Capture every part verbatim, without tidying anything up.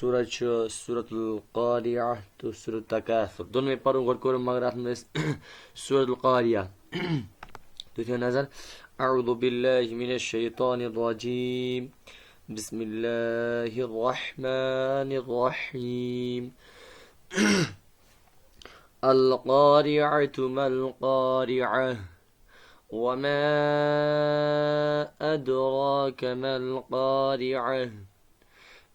سورہ چھُ سورۃ القاریہ تہٕ سورۃ تکاثر۔ دۄنوَے پَرو گۄڈٕ کوٚر، مگر اَتھ منٛز ٲسۍ سورۃ القاریہ۔ تُہۍ تھٲیِو نظر۔ اعوذ باللہ من الشیطان الرجیم۔ بسم اللہ الرحمن الرحیم۔ القارعة ما القارعة۔ وما أدراك ما القارعة۔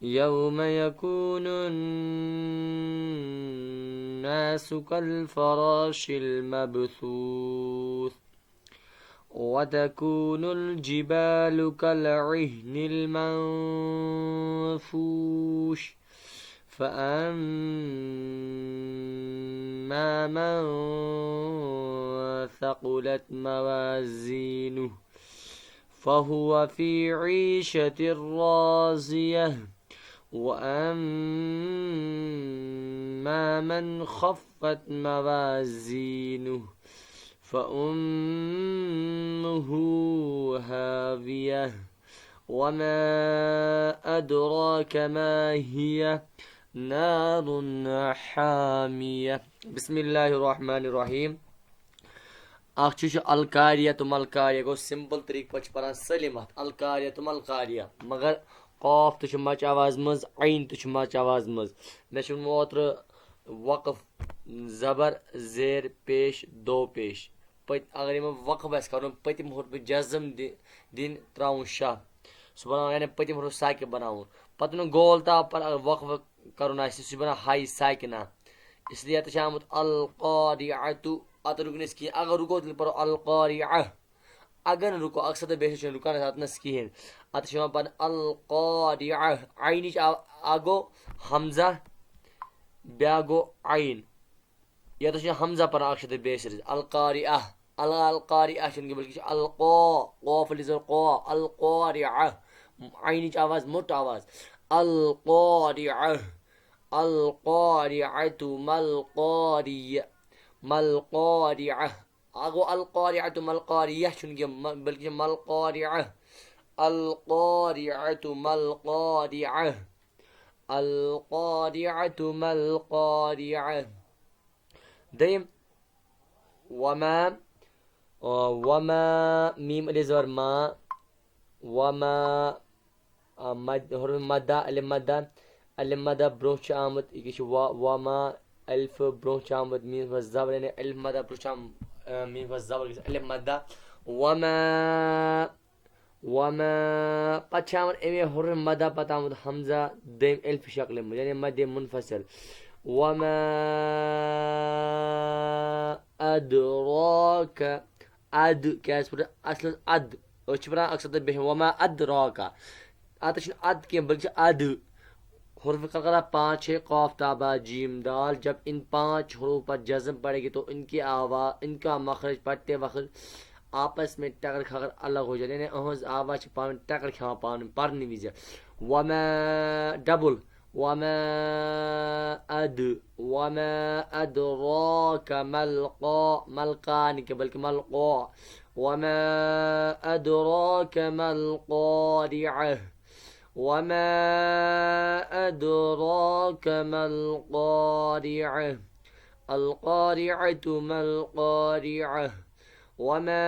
يوم يكون الناس كالفراش المبثوث۔ وتكون الجبال كالعهن المنفوش۔ فأما من ثقلت موازينه فهو في عيشة راضية، وأما من خفت موازينه فأمه هاوية، وما أدراك ما هي، نار حامية۔ بسم الله الرحمن الرحيم۔ اکھ چیٖز چھُ القاریہ تہٕ ملقاریہ، گوٚو سمپل طریٖقہٕ پٲٹھۍ چھِ پران سٲلِم اتھ القاریہ تہٕ ملقاریہ، مگر قاف تہِ چھُ مچ آواز منٛز، عین تہِ چھُ مچ آواز منٛز۔ مےٚ چھُ ووٚنمُت اوترٕ وقف، زبر، زیر، پیش، دو پیش۔ پٔتۍ-، اگر یِمن وقف آسہِ کرُن، پٔتِم حرفہٕ جزم دِ-، دِنۍ، ترٛاوُن شاہ۔ سُہ بناوُن، یعنی پٔتِم حرف ساکن بناوُن۔ پتہٕ نہٕ گول تاو پر اگر وقف کرُن آسہِ، سُہ چھُ بنان ہاے ساکنہ۔ اس لیے یتھ چھُ آمُت القاریعۃ، اتھ رُکنہٕ أسۍ کِہیٖنۍ۔ اگر رُکو، تیٚلہِ پرو القاریعہ۔ اگر نہٕ رُکو، اکثر تہٕ بیشتر چھُنہٕ رُکان أسۍ اتنس کِہیٖنۍ۔ اتھ چھِ یِوان پرنہٕ القاریعہ۔ عینٕچ آ-، اکھ گوٚو ہمزہ، بیٛاکھ گوٚو عین۔ یتھ چھُ ہمزہ پران اکھ شدت بیشتر۔ القاریعہ۔ ال-، القاریعہ چھُنہٕ کینٛہہ، بلکہِ چھُ القا، قاف علی زبر قا، القاریعہ۔ عینٕچ آواز، موٚٹ آواز۔ القاریعہ۔ القاریعۃ ما القاریہ۔ ما القاریعہ۔ اکھ گوٚو القاریعۃ ما القاریہ چھُنہٕ کینٛہہ، م-، بلکہِ چھُ ما القاریعہ۔ القاریعۃ ما القاریعہ۔ القاریعۃ ما القاریعہ۔ دوٚیِم، وما، آ، وما، میم علی زبر ما، وما، آ، مد، حرف مدہ، الف مدہ، الف مدہ برونٛہہ چھُ آمُت، یہِ کیٛاہ چھُ؟ وا-، وما، الف برونٛہہ چھُ آمُت، میٖمَس پٮ۪ٹھ زبر، یعنی الف مدہ برونٛہہ چھُ آمُت، آ، میٖمَس پٮ۪ٹھ زبر، گژھِ الف مدہ۔ وما، وما، پتہٕ چھُ آمُت اَمے حرف مدہ پتہٕ آمُت ہمزہ، دوٚیِم الف شکلہِ منٛز، یعنی مدِ منفصل۔ وما ادراک، اد، کیٛازِ پٲٹھۍ اصلس اد؟ أسۍ چھِ پران اکثر تہٕ بیٚیہِ وما ادراک۔ اتھ چھُنہٕ اد کینٛہہ، بلکہِ چھُ اد۔ حروف قلقلہ پانچ ہے، قاف، تا، با، جیم، دال۔ جب ان پانچ حروف پر جزم پڑے گی تو ان کی آواز، ان کا مخرج پڑھتے وقت آپس میں ٹکر کھکر الگ ہو جاتے ہیں، یعنی اہنز آواز چھِ پانہٕ ؤنۍ ٹکر کھٮ۪وان پانہٕ ؤنۍ پرنہٕ وِزِ۔ وما، ڈبل، وما اد، وما ادراک ما القا، ما القا نہٕ کینٛہہ، بلکہِ ما القا۔ وما ادراک ما القاریعہ۔ وما ادراک ما القاریعہ۔ القاریعۃ ما القاریعہ۔ وما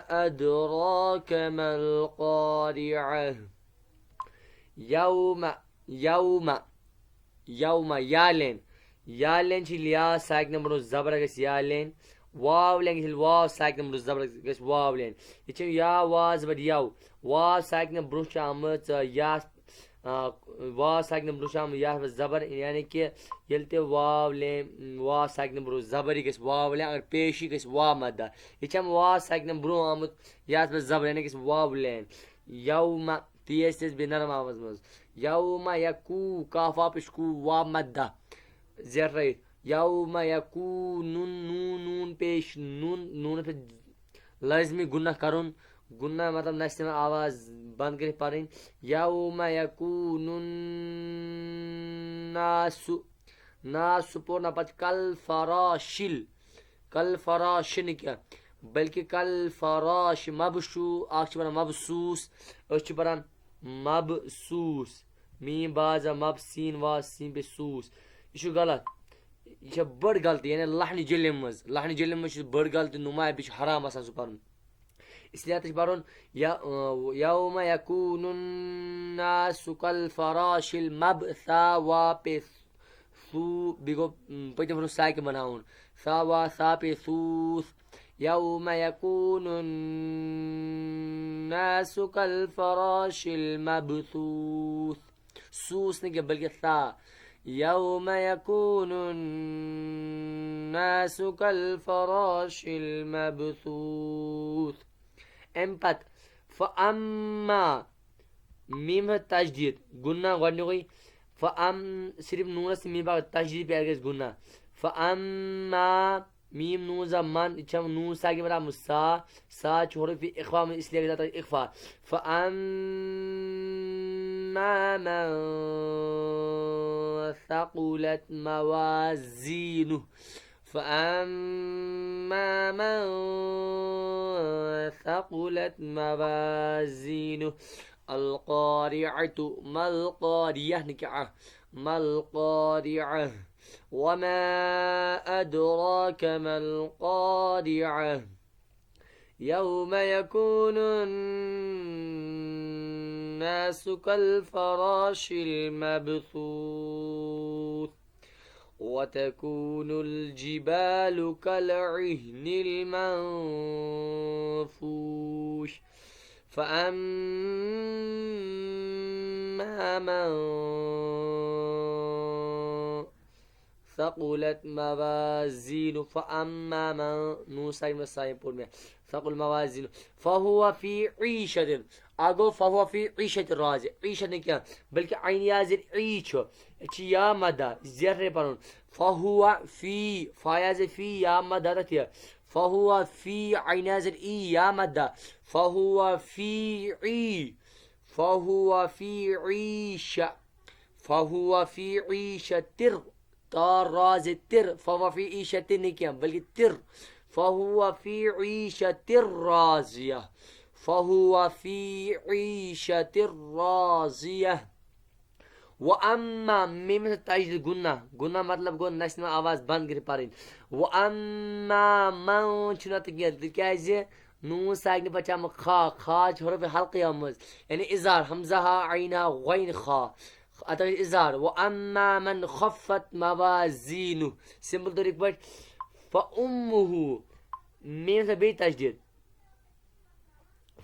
ادراک ما القاریعہ۔ یوم، یوم، یوم، یا لین۔ یا لین چھِ یا ساکنہ برونٛہہ زبر گژھِ یا لین۔ واو لین گژھِ واو ساکنہ برونٛہہ زبر گژھِ واو لین۔ یہِ چھِ یا واو زبر یو۔ واو ساکنہ برونٛہہ چھِ آمٕژ، آ، یا، آ، واو ساکنہ برونٛہہ چھِ آمٕژ یا زبر، یعنی کہِ ییٚلہِ تہِ واو لین، واو ساکنہ برونٛہہ زبر، یہِ گژھِ واو لین، اگر پیش یی گژھِ واو مدہ۔ یہِ چھِ آمٕژ واو ساکنہ برونٛہہ آمُت یا زبر، یعنی گژھِ واو لین۔ یوم، تیز تیز بیٚیہِ نرم آواز منٛز۔ یوم یکو، کاف واو پیش کو، واو مدہ۔ زیر ترٲیِتھ۔ یوم یکو نون، نون، نون پیش نون، نون پہ لازمی گنہ کرُن۔ گنہ مطلب نہ چھِ تِمن آواز بند کٔرِتھ پرٕنۍ۔ یوم یکون الناس، ناس سُہ پوٚر نہ پتہٕ کل فراشل۔ کل فراش نہٕ کینٛہہ، بلکہِ کل فراش مبشو، اکھ چھِ پران مبسوس، أسۍ چھِ پران مبسوس۔ میٖم با زا مب سیٖن وا سیٖن پے سوٗس۔ یہِ چھُ غلط۔ یہِ چھےٚ بٔڑ غلطی، یعنی لحنہِ جلم منٛز۔ لحنہِ جلم منٛز چھِ بٔڑ غلطی نمایاں، بیٚیہِ چھُ حرام آسان سُہ پَرُن۔ اس لیے ہَتھ چھِ پَرُن یا، یوم یکون الناس کالفراش المب، ثا وا پے سوٗ، بیٚیہِ گوٚو، م، پٔتِم حرف ساکِن بَناوُن۔ ثا وا ثا پے سوٗس۔ یوم یکون الناس کالفراش المبثوث۔ سوٗس نہٕ کینٛہہ، بلکہِ ثا۔ یوم یکون الناس کالفراش المبثوث۔ اَمہِ پتہٕ فَأَمَّا، میٖم ہُنٛد تشدیٖد، غُنّہ گۄڈٕنیُکُے۔ فَأَم، صرف نوٗنَس تہٕ میٖم باپتھ تشدیٖد پٮ۪ٹھ گژھِ غُنّہ۔ فَأَمَّا، میٖم نوٗن زا من، یہِ چھےٚ نوٗن ساکِن بَناومٕژ سا۔ سا چھُ حروفِ اخفا منٛز، اس لیے گژھِ اَتھ اخفا۔ فَأَمَّا مَن ثَقُلَتْ مَوَازِينُهُ۔ فَأَمَّا مَن ثَقُلَتْ مَوَازِينُهُ۔ القارعة، ما القارية نہٕ کینٛہہ، ما القارعة۔ وما أدراك ما القارعة۔ يوم يكون الناس كالفراش المبثوث۔ وتكون الجبال كالعهن المنفوش۔ فأما من ثقلت موازينه، فأما من، نوٗن ساکِن ساکِن پوٚر مےٚ، ثقلت موازينه، فهو في عيشة، اَکھ گوٚو فهو في عيشة راضية، عیٖشہ نہٕ کینٛہہ، بلکہِ عین یا زیر ای چھُ، یہِ چھُ یا مدہ، زیر نے پَرُن، فهو في، فا یا زیر فی، یا مدہ تَتھ یہِ، فهو في، عین یا زیر ای، یا مدہ، فهو في عي، فهو في عيشة، فهو في عيشة، تر، تا را زیر تر، فهو في عيشة نہٕ کینٛہہ، بلکہِ تر، فهو في عيشة راضية، فهو في عيشة راضية۔ وَأَمَّا، میٖم ہُنٛد تشدیٖد غُنّہ، غُنّہ مطلب گوٚو نَسِنہٕ آواز بنٛد کٔرِتھ پَرٕنۍ۔ وَأَمَّا مَن چھُنہٕ اَتھ کینٛہہ، تِکیٛازِ نوٗن ساکِن پَتہٕ چھِ آمُت خا، خا چھِ حروفِ حلقیہ منٛز، یعنی اظہار، ہمزہ ہا، عین ہا، غین خا، اَتھ چھِ اظہار۔ وَأَمَّا مَن خَفَّتْ مَوَازِينُهُ، سمپل طریٖقہٕ پٲٹھۍ، فَأُمُّهُ، میٖم ہُنٛد بیٚیہِ تشدیٖد،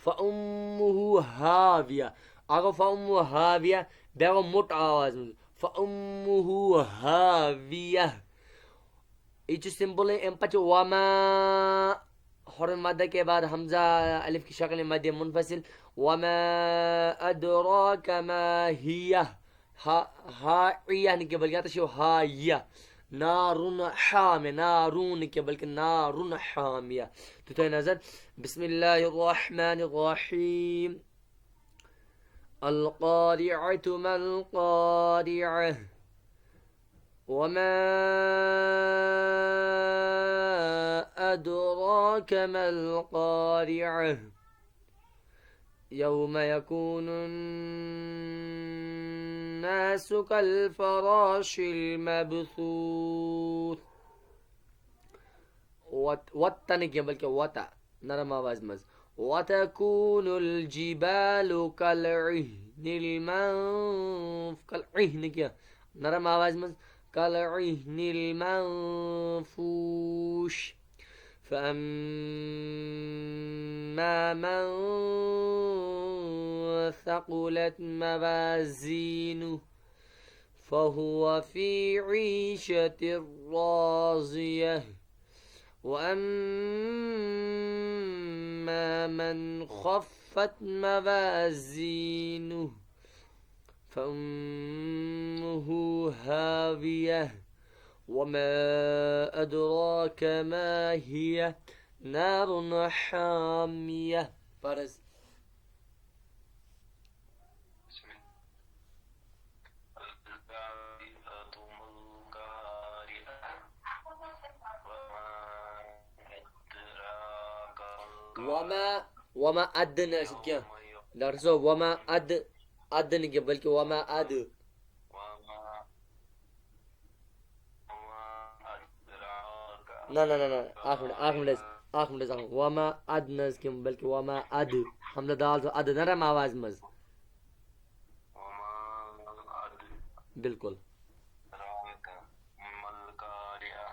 فَأُمُّهُ هَاوِيَةٌ، اَکھ گوٚو فَأُمُّهُ هَاوِيَةٌ، بیٛاکھ گوٚو موٚٹ آواز منٛز، فَأُمُّهُ هَاوِيَةٌ۔ یہِ چھُ سمپلٕے، اَمہِ پتہٕ چھُ وَما، حرف مدہ کے بعد حمزہ، الف کی شکل مد منفصل، وَمَا أَدْرَاكَ مَا هِيَهْ، ہا، ہا عیہ نہٕ کینٛہہ، بلکہِ اَتھ چھُ ہا یہ، نارُن حامیہ، نارُن نہٕ کینٛہہ، بلکہِ نارُن حامیہ۔ تُہۍ تھٲیِو نظر، بسم الله الرحمن الرحيم۔ القارعة ما القارعة۔ وما أدراك ما القارعة۔ يوم يكون الناس كالفراش المبثوث۔ وت-، وت نہٕ کینٛہہ، بلکہِ وَتَ، نرم آوازِ منٛز۔ وَتَكُونُ الْجِبَالُ كَالْعِهْنِ الْمَنْفُ-، كَالْعِهْنِ کینٛہہ، نرم آوازِ منٛز، كَالْعِهْنِ الْمَنْفُوشِ۔ فَأَمَّا مَنْ ثَقُلَتْ مَوَازِينُهُ فَهُوَ فِي عِيشَةٍ رَاضِيَةٍ۔ وَأَمَّا مَنْ خَفَّتْ مَوَازِينُهُ فَأُمُّهُ هَاوِيَةٌ۔ وَمَا أَدْرَاكَ مَا هِيَهْ۔ نَارٌ حَامِيَةٌ۔ فرض۔ وما، وما اد نہٕ ٲسِتھ کینٛہہ۔ ڈاکٹر صٲب، وما اد، اد نہٕ کینٛہہ، بلکہِ وما اد۔ وما وما أدراك نہ نہ نہ نہ، اکھ منٹ، اکھ منٹ حظ، اکھ منٹ حظ، اکھ منٹ۔ وما اد نہ حظ کینٛہہ، بلکہِ وما اد۔ ہمزہ دال چھُ اد نہ رم آواز منٛز۔ وما أدراك بِلکُل۔ ما القارعة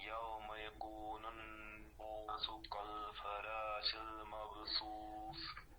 يوم يكون الناس كالفراش المبثوث